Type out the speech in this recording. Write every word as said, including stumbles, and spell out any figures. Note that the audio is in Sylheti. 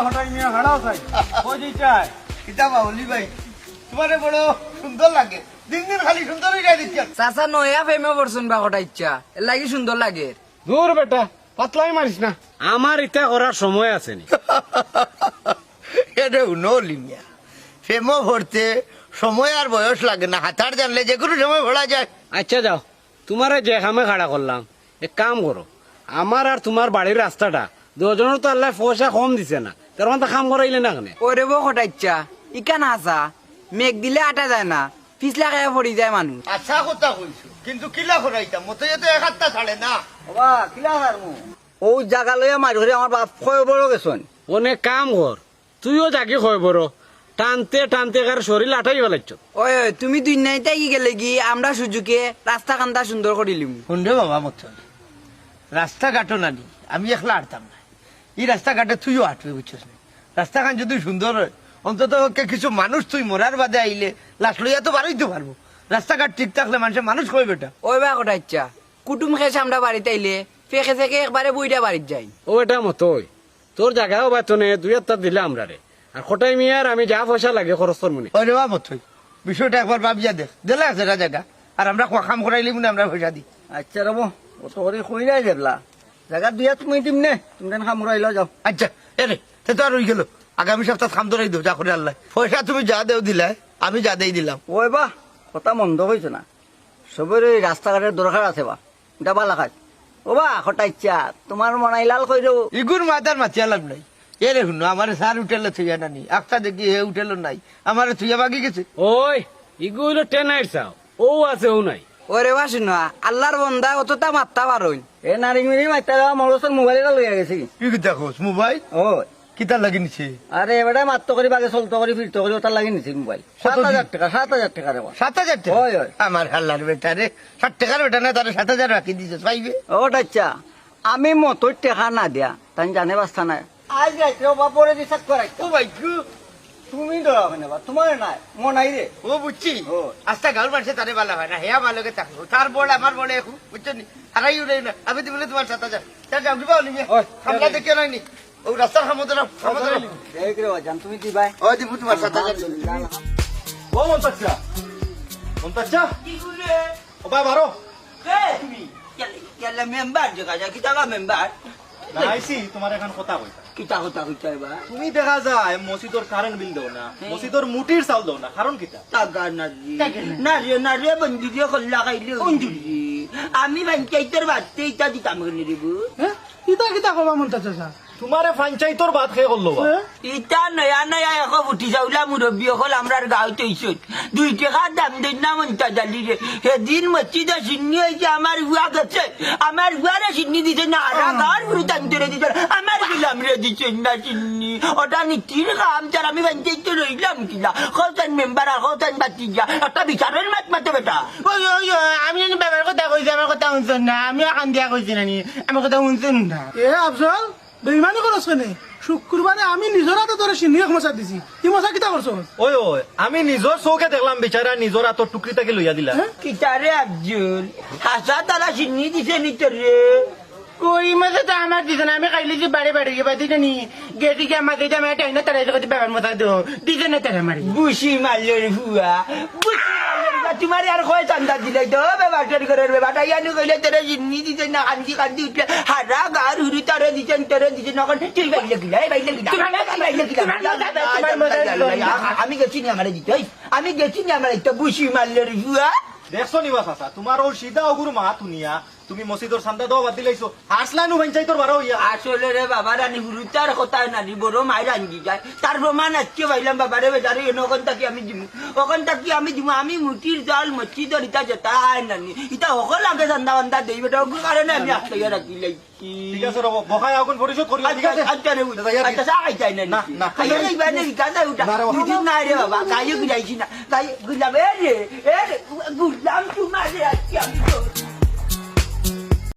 হঠাৎ মিয়া হারাও চাই। কই দিতে চায়? কিতা বাউলি ভাই, তোমারে বড় সুন্দর লাগে, দিন দিন খালি সুন্দর অইয়া দিচ্ছ। চাচা নয়া প্রেমে পড়ছইন বা কটাইচ্ছা, এর লাগি সুন্দর লাগে। দূর বেটা, পাতলাই মারিস না। আমার ইতা করার সময় আছে নি। এটা হুনো লিমিয়া, প্রেমও পড়তে সময় আর বয়স লাগে না, হাতার জানলে যে কোনো সময় পড়া যায়। আচ্ছা যাও, তোমারে যে কামে খাড়া করলাম, এক কাম করো, আমার আর তোমার বাড়ির রাস্তাটা, দুইজনর তো আল্লায় পয়সা কম দিছে না, তার মানে কাম করাইলে না কেনে? ওরে বো কটাইচ্ছা, ইখান হাছা, মেঘ দিলে আটা যায় না, পিছলা খাইয়া পড়ি যায় মানুষ। আচ্ছা কথা কইছো, কিন্তু কিলা করাইতাম, মতো তো এক হাতটা ছাড়ে না। বাবা, কিলা হারমু? ও জাগা লইয়া মারি করি আমার বাপ কয় বড় গেছইন। অনে কাম কর, তুইও যাগি কয় বড়, টানতে টানতে কার শরীর আটাই ফেলাইছ। ওই, ওই, তুমি দুই নাই তাই কি গেলে কি, আমরা সুযোগে রাস্তা কান্দা সুন্দর করিলিমু। হুন রে বাবা মতো, রাস্তাঘাটও নানি, আমি একলা আটতাম না। এই রাস্তাঘাটে তুইও আটবে, বুঝছস না? রাস্তাখান যদি সুন্দর হয়, অন্তত পক্ষে কিছু মানুষ তুই মরার বাদে আইলে লাশ লইয়া তো বারইতে পারবো। রাস্তাঘাট ঠিক থাকলে মানুষে মানুষ কয় বেটা। ওই বা কটাইচ্ছা, কুটুম খেয়ে আমরা বাড়িতে আইলে ফেকে ফেকে একবারে বইটা বাড়িত যাই। ও এটা মতোই, তোর জাগাও বা তনে দুই একটা দিলে আমরারে। আর কটাই মিয়ার আমি যা পয়সা লাগে খরচ করমু নে। ওই রে বা মতোই, বিষয়টা একবার ভাবিয়া দেখ, দিলে আছে না জাগা, আর আমরা ক-, কাম করাইলিমু নে, আমরা পয়সা দি। আচ্ছা রবো, অত করি কই নাই দেখলা, জাগা দুই হাত মুই দিমু নে, তুমি দেন কাম করাইলাও যাও। আচ্ছা, এরে, তে তো আর অই গেল, আগামী সপ্তাহ কাম ধরাই দেও, যা করে আল্লাহ। পয়সা তুমি যা দেও দিলায়, আমি যা দেই দিলাম। ওই বা, কথা মন্দ কইছো না, সবের ওই রাস্তাঘাটের দরকার আছে বা, এটা বালা কাজ। ও বা, কটাইচ্ছা, তোমার মনাই লাল কই রে? ইগুর মাথার মাতিয়া লাভ নাই। এরে হুনো, আমারে স্যার হোটেলে থইয়া নানি, আখতা দেখি হে হোটেলও নাই, আমারে থইয়া বাগি গেছে। ওই, ইগু অইলো টেনাইর চাও, ও আছে, ও নাই। ওরে বা শুনো, আল্লাহর বন্দা অতটা মাত্তা পারইন। এ নারিং মিরিং মাত্তা দেওয়া মরসর মোবাইল এটা লইয়া গেছি। কি কিতা কস, মোবাইল? ও। কিতা লাগি নিছে? আরে, এবারে মাত্ত করি বাগে চলতো করি ফিরতো করি ওটার লাগি নিছে মোবাইল। কত সাত হাজার দিন? টাকা, সাত হাজার টাকা রে বা। সাত হাজার টাকা? ওই, ওই। আমার হাল্লার বেটা রে, সাত টাকার বেটা না, তারে সাত হাজার রাখি দিছস, পাইবে? ও আচ্ছা, আমি মতোর টাকা না দিয়া, তাই জানে বাস্তা নাই। আজ রাইতে ও বাপরে দিছাক করাই। ও ভাই গো। তুমি ডরাও কেনে বা? তোমার নাই, মনাই রে। ও বুঝছি। ও। আস্তা গাঁওর মানুষে তারে বালা হয় না, হেয়া ভালোকে থাকবো। তার বড় আমার বড় এখন, বুঝছো নি? হারাই উড়ে না। আমি দিবলে তোমার সাত হাজার। যা যাও, দিবা অলি মিয়া। ওই, খামলা ওই। দেখিও নাই নি। ও রাস্তার খামো ধরো, খামো ধরো। এই রে বাজান, তুমি দিবাই? ওই দিবু তোমার সাত হাজার। আলহামদুলিল্লাহ। ও মন্তাচ্চা। মন্তাচ্চা? কি করলে? ও ভাই, বারো। কে তুমি? ইয়াল্লা, ইয়াল্লা মেম্বার দেখা যায়, কিতা বা মেম্বার? না, আইছি, তোমার এখন কথা কইতা। কিতা কথা কইতা এবার? তুমি দেখা যায় মসজিদর কারেন্ট বিল দেও না, হুম। মসজিদর মুটির চাউল দেও না, কারণ কিতা? টাকা না রে। টাকা না। না রে, না রে, বন্ধু রে, কল্লা খাইলে বন্ধু রে। আমি পঞ্চায়েতর বাড়তে ইটা দিতাম কেনে রে বু? হ্যাঁ? ইতা কিতা কবা মন্তাজ চাচা? তোমারে পঞ্চায়েতর বাদ কে করলো বা? হ্যাঁ? ইতা নয়া নয়া এক ফুটি চাউলা মুরব্বি অকল আমরার গাঁওত অইছইন। দুই টেকার দাম দেইন না মন্তাজ আলী রে। সেদিন মসজিদো শিন্নি অইছে, আমার উয়া গেছে, আমার উয়ারে শিন্নি দিছে না, হারা গাঁওর হুরুতাইন্তরে দিছে, আমার গুলামরে দিছে না শিন্নি। ওটা নীতির কাম, তার আমি বানতে তো রইলাম কিলা। কওছাইন মেম্বার আর কওছাইন বাতিজা, একটা বিচারর মাত মাতো বেটা। ওই, ওই, ওই, আমি জানি বাবার কথা কইছি, আমার কথা হুনছইন না, আমিও কান দিয়া কইছি নানি, আমার কথা হুনছইন না। এ আফজল, বেইমানি করস কেনে? শুক্রবারে আমি নিজর আতো তোরে শিন্নি এক মশা দিছি। ই মশা কিতা করছস? ওই, ওই, আমি নিজর চউখে দেখলাম বেচারা নিজর আতো টুকরি থাকি লইয়া দিলা। হ্যাঁ? কিতারে আফজল? হাছা তারা শিন্নি দিছে নি তোরে? কই মশা তো আমার দিছে না, আমি খাইলিছি বাড়ি বাড়ি গিয়া বাদি জানি। গেছি গিয়া মাঝে গিয়া আমার টাইনা তারা এসে বাবার মশা দেও। দিছে না তারা আমারে। বুসি মারলে রে ফুয়া। বুসি মারলে রে ফুয়া। তোমারে আর কয় চান্দা দিলে তো, বেবাটের ঘরের বেবাটা। ইয়ানু কইলে তোরে জিন্নি দিছে না, কান্দি কান্দি উঠলে। হারা গাঁওর হুরুতারে দিছেন, তোরে দিছেন, অখন তুই বাইলে গিলা, এই বাইলে গিলা। তোমার মজা, তোমার মজা, তোমার মজা। আমি গেছি নি আমারে দিতে, এই, আমি গেছি নি আমারে দিতে, বুসি মারলে রে ফুয়া। দেখছো নি বা চাচা, তোমার ও সিধা অগুর মাত হুনিয়া তুমি মসজিদর চান্দা দেওয়া বাদ দিলাইছো, হাসলানু পঞ্চায়েতর বারো অইয়া। আসলে রে বাবা, রানী হুরুতার কথা নানি, বড় মাই রাঙ্গি যায়। তার প্রমাণ আজকে পাইলাম বাবা রে, বেচারে, এনে অখন থাকি আমি দিমু, অখন থাকি আমি দিমু, আমি মুটির চাউল মসজিদর ইতা যেতা আয় নানি, ইতা হকল আগে চান্দা বান্দা দেই বেটা, অগুর কারণে আমি আটকাইয়া রাখি লাইছি। ঠিক আছে, রব, বকায়া অখন পরিশোধ করিও, ঠিক আছে? আচ্ছা রে, আচ্ছা, আচ্ছা, চা খাইতে আয় না, না, না, খাইয়া খাইয়া যাইবা না, ইতা যাই উঠা। না রে বাবা। দুদিন নাই রে বাবা, খাইয়া ঘুরাইছি না, খাইয়া ঘুরলাম, এ রে, এ রে, ঘুরলাম তোমার রে, আজকে আমি তো